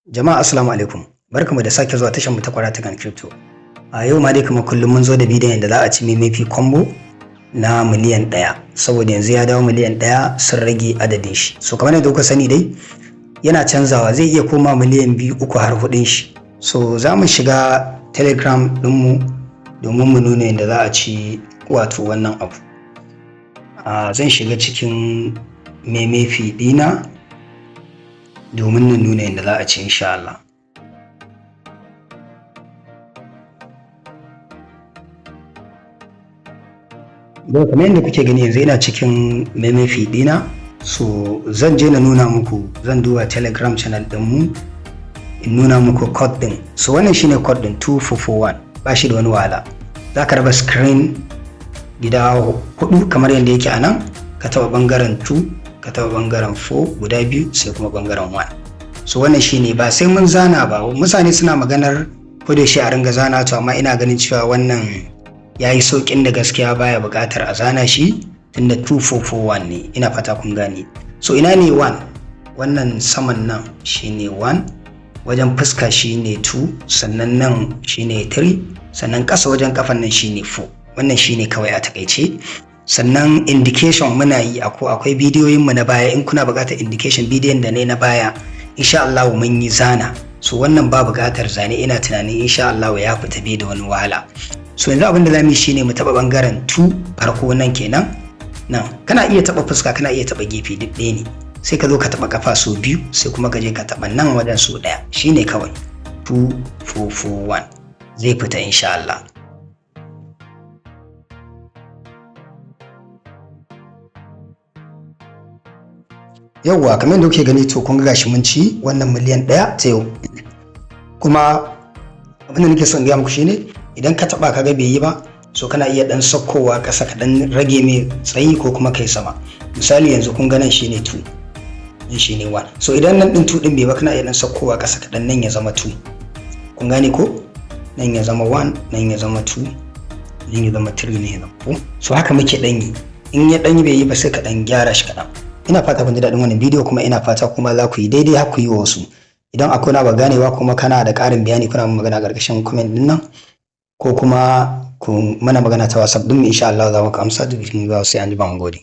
Jama'a, assalamu alaikum. Barkamu da sake zuwa tashar mu ta Kwaratukan Crypto. A yau ma dai kamar kullum mun zo da bidiyon da za a ci Memefi combo na miliyan 1, saboda yanzu ya dawo miliyan 1, sun rage adadin shi. So kamar yadda kuka sani dai, yana canzawa, zai iya koma miliyan 2, uku, har hudun shi. So za mu shiga Telegram ɗinmu domin mu nuna yadda za a ci wato wannan abu. Zan shiga cikin Memefi ɗina domin na nuna yadda za a ci, insha Allah. Yau kamar yadda kuke gani, yanzu ina cikin Memefi ɗina. So zan je na nuna muku, zan duba Telegram channel ɗinmu in nuna muku code ɗin. So wannan shine code ɗin, 2441, ba shi da wani wahala. Za ka raba screen gida hudu kamar yadda yake a nan, ka taɓa ɓangaren 2, ka taɓa ɓangaren 4 guda biyu, sai kuma ɓangaren 1. So wannan shine, ba sai mun zana ba. Mutane suna maganar ko da shi a ringa zana, to amma ina ganin cewa wannan ya yi sauƙin da gaskiya baya buƙatar a zana shi, tunda 2441 ne. Ina fata kun gane. So ina ne 1? Wannan saman nan shine 1, wajen fuska shine 2, sannan nan shine 3, sannan ƙasa wajen kafan nan shine 4. Wannan shine kawai a takaice. Sannan indication muna yi, akwai bidiyoyin mu na baya in kuna buƙatar indication, bidiyon da ne na baya, insha Allah mun yi zana. So wannan ba buƙatar zane, ina tunanin insha Allah ya fita, bai da wani wahala. So yanzu abin da zamu yi shine mu taɓa bangaren 2 farko nan kenan. Nan kana iya taɓa fuska, kana iya taɓa gefe, duk ɗaya ne. Sai ka zo ka taɓa kafa sau biyu, sai kuma ka je ka taɓa nan wajen sau ɗaya. Shine kawai, 2 4 4 1 zai fita, insha Allah. Yauwa, kamar yadda kuke gani, to kun ga gashi mun ci wannan miliyan 1 ta yau. Kuma abin da nake son gaya muku shine, idan ka taba ka ga bai yi ba, so kana iya dan sakkowa ƙasa ka dan rage mai tsayi ko kuma kai sama. Misali yanzu kun ga nan shine 2, nan shine 1. So idan nan din 2 din bai ba, kana iya dan sakkowa ƙasa kaɗan, nan ya zama 2. Kun gane ko? Nan ya zama 1, nan ya zama 2, nan ya zama 3, nan ya zama 4. So haka muke dan yi. In ya dan yi bai yi ba, sai ka dan gyara shi kaɗan. Ina fata kun ji daɗin wannan bidiyo, kuma ina fata kuma za ku yi daidai har ku yi wa wasu. Idan akwai na ba ganewa kuma kana da ƙarin bayani, kuna magana ƙarƙashin comment din nan, ko kuma ku mana magana ta WhatsApp din mu, insha Allah za mu amsa duk. Sai an ji, ban gode.